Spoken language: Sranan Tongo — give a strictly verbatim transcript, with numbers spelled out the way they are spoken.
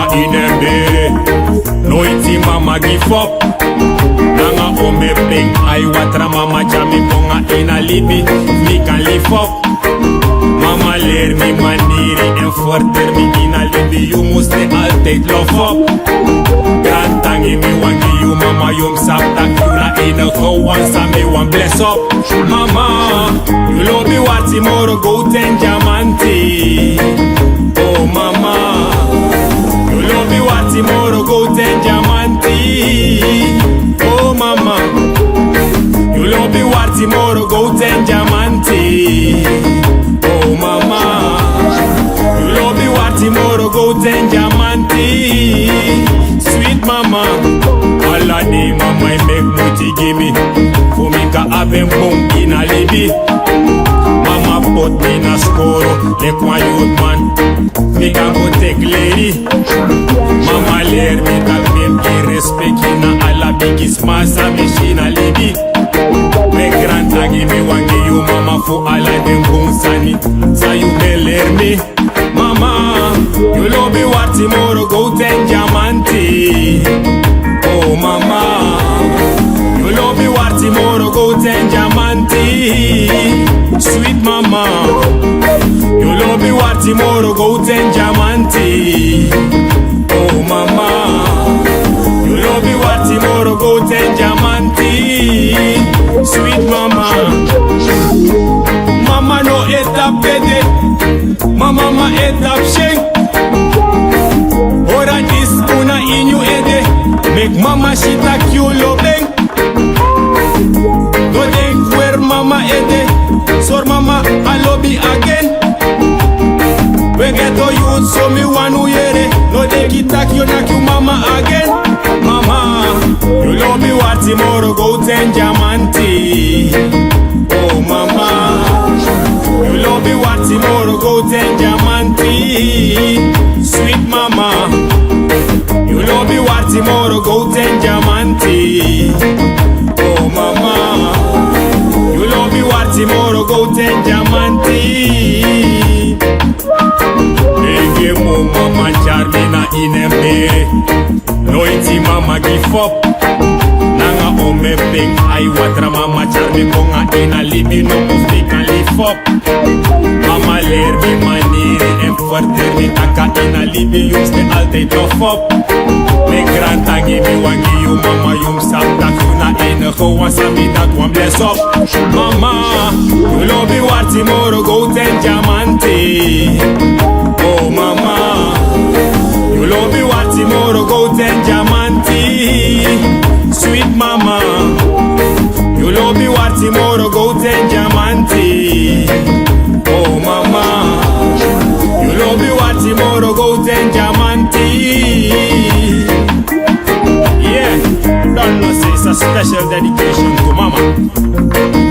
Ini en bere, noiti mama gi fop. Nanga omeping, ai watra mama tyari mi kon na ini a libi, mi kan libi fop. Mama leri mi maniri èn ferteri mi ini a libi, yu mus de altijd lofop. Grantangi mi wani gi yu mama, yu mus sabi taki yu na enige wan san mi wani blesi op. Mama, yu lobi warti moro goud èn diamanti. Oh mama, yu lobi warti moro goud èn diamanti. Oh mama, yu lobi warti moro goud èn diamanti. Oh mama, yu lobi warti moro goud èn diamanti. Sweet mama, ala dei mama e meki muiti gi mi fu mi kan abi en bun ini a libi. Mama poti mi na skoro leki wan youthman, mi kan go teki leri. Mama leri mi taki mi mus gi respeki na ala bigisma san mi si na libi. Mi grantangi mi wani gi yu mama fu ala den bun sani san yu ben leri mi. Mama, yu lobi warti moro goud èn diamanti. Oh mama, yu lobi warti moro goud èn diamanti. Sweet mama, yu lobi warti moro goud èn diamanti. Oh mama, yu lobi warti moro goud èn diamanti. Sweet mama, mama no e tapu ede. Mama, mama e tapu syen. Ora disi puru na ini yu ede. Meki mama si taki yu lobi en. No denki weri mama ede. Sori mama a lobi agen. We geto youth, so mi wani un yere. No denki taki yu o naki yu mama agen. Mama, yu lobi warti moro goud èn diamanti. Oh mama, yu lobi warti moro goud èn diamanti. Sweet mama, yu lobi warti moro goud èn diamanti. Oh mama, yu lobi warti moro goud èn diamanti. Ege mo mama tyari mi na ini en bere. Noiti mama gi fop. Nanga omeping, ai watra mama tyari mi kon na ini a libi, nomo fu mi kan libi fop. Mama leri mi maniri èn ferteri mi taki a ini a libi yu mus de altijd lofop. Mi grantangi mi wani gi yu mama, yu mus sabi taki yu na enige wan san mi dati wani blesi op. Mama, yu lobi warti moro goud èn diamanti. Oh mama, yu lobi warti moro goud èn diamanti. Sweet mama, yu lobi warti moro goud èn diamanti. Oh mama, yu lobi warti moro goud èn diamanti. Yeah, don no sey it's a special dedication to mama.